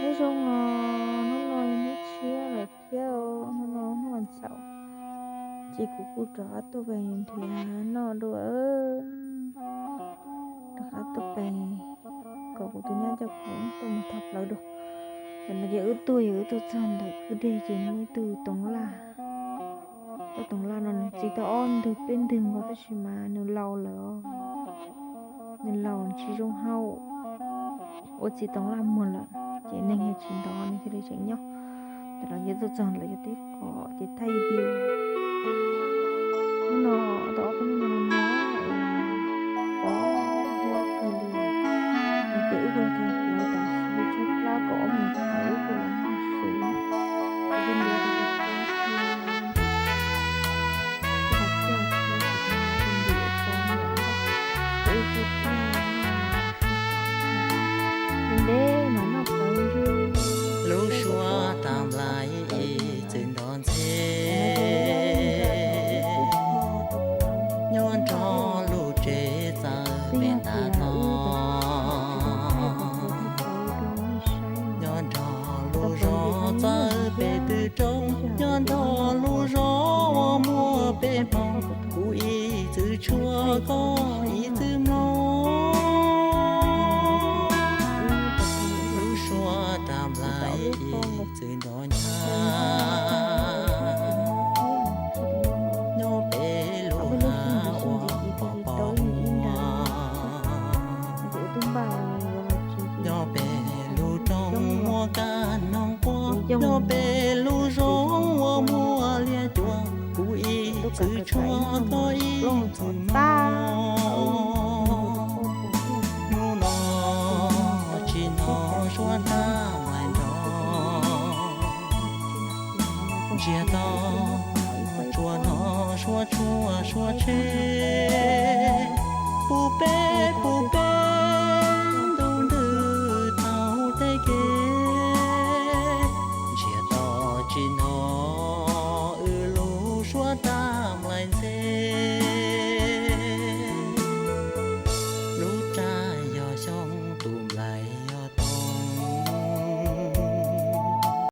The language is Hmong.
Nyob zoo os, hnub no hnub tshiab lawm thiab, hnub no hnub vas xaum, ces kuv kuj rov qab tuaj pem nrhiav noj dua. Rov qab tuaj pem kom kuv tus nyab coj kuv tuaj mus thov plawv dua. Ntawm no ces wb tuaj, yog wb tuaj txog ntawm kwj deg ces muaj ib tug toov laj. Tus toov laj no nws txi tau ob ntug peb ntug nkaus tab sis mas nws laus lawm os. Nws laus tsis zoo hau, ua txiv toov laj muag lawm, ces neeg yog tsis ntov nws thiaj li tseem nyob. Tam no ces tuaj txog lawm yog tib qho ces thaij view. Hnub no tau ob peb hnub no no es pom huab kawg li. Nws ces wb kuj tau lawv tas sis tshuab plab kom ob mus thaum wb kuj los noj su. Lub suab tas nplaim ib txwm nrov ntxhe, nyob nrog lub tsev txawv pem nta no, nyob nrog lub zos txawv pem tw roob, nyob nrog lub zos uas muaj peb hmo, kuv ib txwm tshuav koj ib txwm mloog. Lub suab tas nplaim ib txwm nrov ntxhe, nyob pem lub hav uas pom pom muag, nyob pem lub roob muaj kab noog quaj, nyob pem lub zos uas muaj liab cuam, kuv ib txwm tshuav koj ib txwm mloog. Hnub no tsis hnov suab hnab mais nrov, ntsiag to tsuas hnov suab tshuaj suab tsheb, puv peb puv peb